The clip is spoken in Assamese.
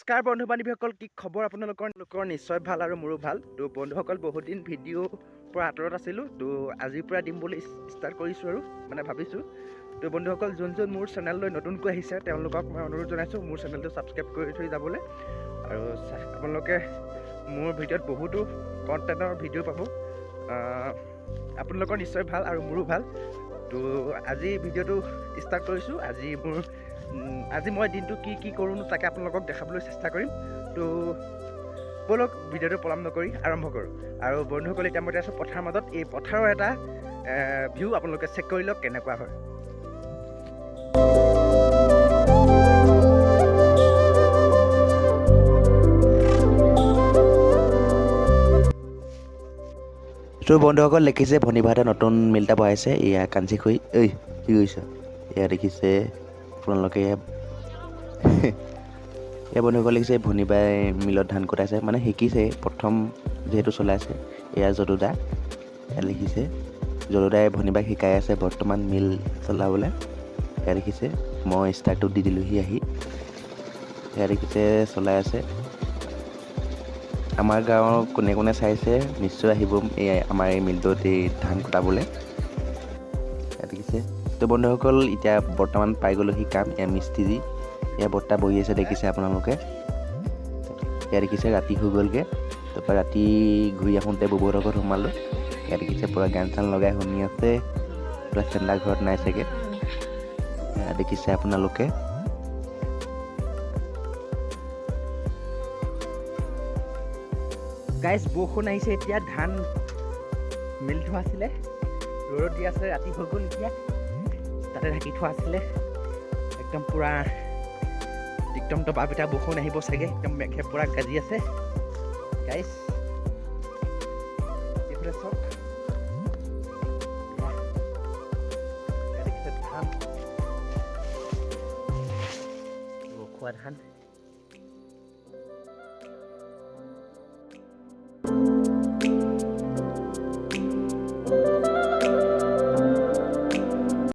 নমস্কাৰ বন্ধু বান্ধৱীসকল, কি খবৰ আপোনালোকৰ? লোকৰ নিশ্চয় ভাল আৰু মোৰো ভাল। তো বন্ধুসকল, বহুত দিন ভিডিঅ' পৰা আঁতৰত আছিলোঁ, তো আজিৰ পৰা দিম বুলি ষ্টাৰ্ট কৰিছোঁ আৰু মানে ভাবিছোঁ। তো বন্ধুসকল, যোন যোন মোৰ চেনেললৈ নতুনকৈ আহিছে, তেওঁলোকক মই অনুৰোধ জনাইছোঁ মোৰ চেনেলটো ছাবস্ক্ৰাইব কৰি থৈ যাবলৈ। আৰু আপোনালোকে মোৰ ভিডিঅ'ত বহুতো কণ্টেণ্টৰ ভিডিঅ' পাব। আপোনালোকৰ নিশ্চয় ভাল আৰু মোৰো ভাল। তো আজি ভিডিঅ'টো ষ্টাৰ্ট কৰিছোঁ। আজি মই দিনটো কি কি কৰোঁ তাকে আপোনালোকক দেখাবলৈ চেষ্টা কৰিম। তো ব'লক, ভিডিঅ'টো পলম নকৰি আৰম্ভ কৰোঁ। আৰু বন্ধুসকল, এতিয়া মই আছোঁ পথাৰৰ মাজত। এই পথাৰৰ এটা ভিউ আপোনালোকে চেক কৰি লওক কেনেকুৱা হয়। তো বন্ধুসকল, দেখিছে ভনীবাহঁতে নতুন মিল এটা বহাইছে। এয়া কাঞ্চি খুৰী। ঐ, কি কৰিছ? এয়া দেখিছে আপোনালোকে, এয়া বন্ধুসকল দেখিছে, ভনীবাই মিলত ধান কটাইছে, মানে শিকিছে প্ৰথম যিহেতু চলাইছে। এয়া যদুদা, এয়া দেখিছে যদুদাই ভনীবাক শিকাই আছে বৰ্তমান মিল চলাবলৈ। এয়া দেখিছে, মই ষ্টাৰ্টটো দি দিলোঁহি আহি। এয়া দেখিছে চলাই আছে। আমাৰ গাঁৱৰ কোনে কোনে চাইছে, নিশ্চয় আহিব এই আমাৰ এই মিলটোত এই ধান কটাবলৈ। এয়া দেখিছে। তো বন্ধুসকল, এতিয়া বৰ্তমান পাই গ'লোহি কাম। এয়া মিস্ত্ৰী, এয়া বৰ্তা বহি আছে, দেখিছে আপোনালোকে। এয়া দেখিছে, ৰাতি হৈ গ'লগৈ। তাৰপৰা ৰাতি ঘূৰি আহোঁতে ববৌহঁতৰ ঘৰত সোমালোঁ। এয়া দেখিছে, পূৰা গান চান লগাই শুনি আছে পূৰা। চেন্দা ঘৰত নাই চাগে। এয়া দেখিছে আপোনালোকে। গাইজ, বৰষুণ আহিছে এতিয়া। ধান মেলি থোৱা আছিলে, ৰ'দত দি আছিলে, ৰাতি হৈ গ'ল এতিয়া। তাতে ঢাকি থোৱা আছিলে। একদম পূৰা একদম দবা পিটা বৰষুণ আহিব চাগে। একদম মেঘে পূৰা গাজি আছে। গাইজ, এইফালে চাওক। এয়া দেখিছে ধান, খোৱা ধান।